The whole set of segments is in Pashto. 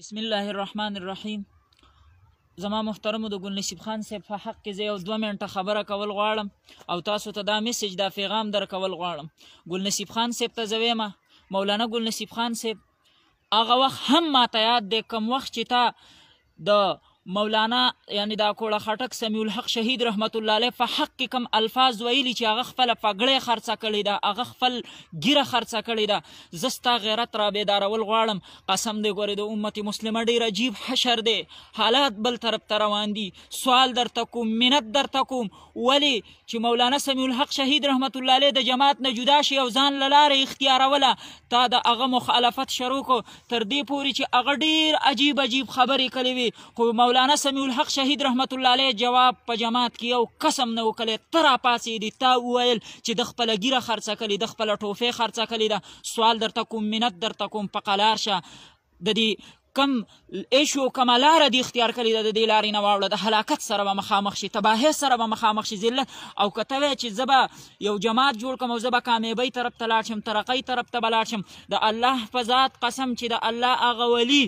بسم الله الرحمن الرحیم. زما محترمو د ګل نصیب خان صاحب په حق کې زه یو 2 منټه خبره کول غواړم او تاسو ته دا message دا پیغام درکول غواړم. ګل نصیب خان صاحب ته زه وایم، مولانا ګل نصیب خان صاحب هغه وخت هم ماته یاد دی کوم وخت چې تا د مولانا یعنی دا کوړه خټک سمیع الحق شهید رحمت الله علیه په حق کې کوم الفاظ ویلي چې هغه خپله پګړۍ خرڅه کړې ده، هغه خپل ګیره خرڅه کړې ده. زه ستا غیرت را بیدارول غواړم. قسم دی ګورې د امت مسلمه ډېر عجیب حشر دی، حالات بل طرف ته روان دي. سوال درته کوم، منت درته کوم، ولې چې مولانا سمیع الحق شهید رحمت الله علیه د جماعت نه جدا شي او ځان له لارې اختیاروله، تا د هغه مخالفت شروع کړو تر دې پورې چې هغه ډېر عجیب عجیب خبرې کړې وې، خو مولانا سمیع الحق شهید رحمت الله علیه جواب په جماعت کې یو قسم نه وکړی. ته راپاڅېدې، تا وویل چې د خپله ګیره خرڅه کړې، د خپله ټوفې خرڅه کړې ده. سوال درته کوم، منت درته کوم، په قلار شه، د دې کم ایشو کومه لاره دې اختیار کړې ده د دې لارې نه واوړه، د هلاکت سره به مخامخ شي، تباهۍ سره به مخامخ شي، ذلت. او که ته وایې چې زه به یو جماعت جوړ کړم او زه به کامیابۍ طرف ته لاړ شم، ترقۍ طرف ته به لاړ شم، د الله په ذات قسم چې د الله هغه ولي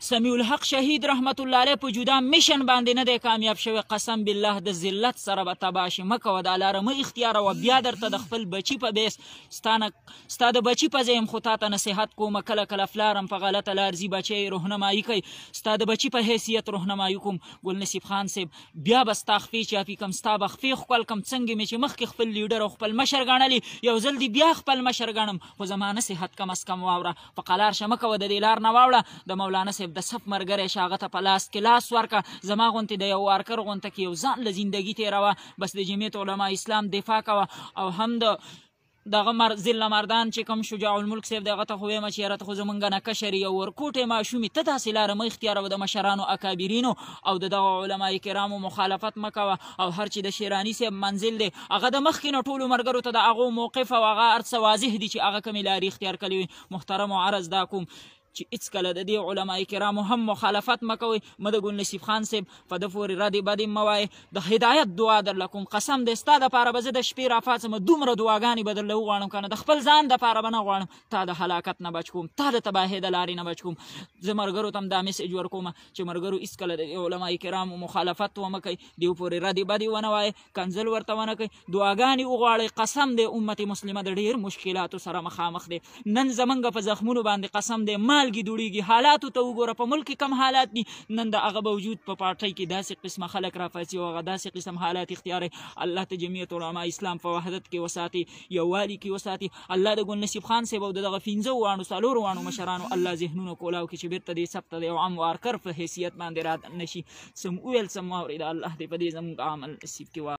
سمیع الحق شهید رحمت الله علیه په جدا mission باندې نه دی کامیاب شوی، قسم بالله د ذلت سره به تباه شي. مه کوه دا لاره، مه اختیاروه. بیا درته د خپل بچي په بیس ستا د بچي په ځای هم خو تا ته نصیحت کومه. کله کله پلار هم په غلطه لار ځي، بچی یې رهنمایي کوي، ستا د بچي په حیثیت رهنمایي کوم. ګل نصیب خان صاحب بیا به ستا خپې چاپي کم، ستا به خپې ښکل کم. څنګه مې چې مخکې خپل لیډر او خپل مشر ګڼلی، یو ځل دې بیا خپل مشر ګڼم، خو زما نصیحت کم از کم واوره. په قلار شه، مه کوه د دې لار نه واوړه. د مولانا صاحب د صف مرګری شه، هغه ته په لاس کې لاس ورکه. زما غونتې د یو worker غونته کې یو ځان له زندګي تېروه، بس د جمعیت علما اسلام دفاع کوه. او هم د دغه ضلع مردان چې کوم شجاع الملک صاحب دی، هغه ته خو وایم چې یاره ته خو زمونږ نه کشر یې، یو ورکوټی ماشوم یې، ته داسې لاره مه اختیاروه د مشرانو اکابرینو او د دغه علما کرامو مخالفت مه کوه. او هر چې د شیراني صاحب منزل دی، هغه د مخکې نه ټولو ملګرو ته د هغو موقف او هغه هر څه واضح دي چې هغه کومې لارې اختیار کړې وي. محترمو عرض دا کوم چې هېڅکله د دې علما کرامو هم مخالفت مه کوئ. مه د ګل نصیب خان صاحب په ده پورې ردې بدې مه وایئ. د هدایت دعا درله کوم، قسم دی ستا دپاره به زه د شپې راپاڅم، دومره دعاګانې به درله وغواړم که نه د خپل ځان دپاره به نه غواړم، تا د هلاکت نه بچ کوم، تا د تباهۍ د لارې نه بچ کوم. زه ملګرو ته هم دا message ورکوم چې ملګرو هېڅکله د دې علما کرامو مخالفت ومه کوئ، دیو پورې ردې بدې ونه وایئ، کنځل ورته ونه کوئ، دعاګانې وغواړئ. قسم دی امت مسلمه د ډېر مشکلاتو سره مخامخ دی. نن زمونږ په زخمونو باندې قسم دی مالګې دوړېږي. حالاتو ته وګوره، په ملک کې کم حالات دي. نن د هغه باوجود په پارټۍ کې داسې قسمه خلک راپاڅي او هغه داسې قسم حالات اختیاروي. الله ته جمعیت علما اسلام په وحدت کې وساتي، یووالي کې وساتي. الله د ګل نصیب خان صاحب او د دغه 5 واڼو 4 واڼو مشرانو الله ذهنونه کولاو کې چې بېرته دې صف ته د یو عام worker په حیثیت باندې را نشي. څه مو وویل، څه مو واورېده، الله دې په دې زموږ عمل نصیب کړي.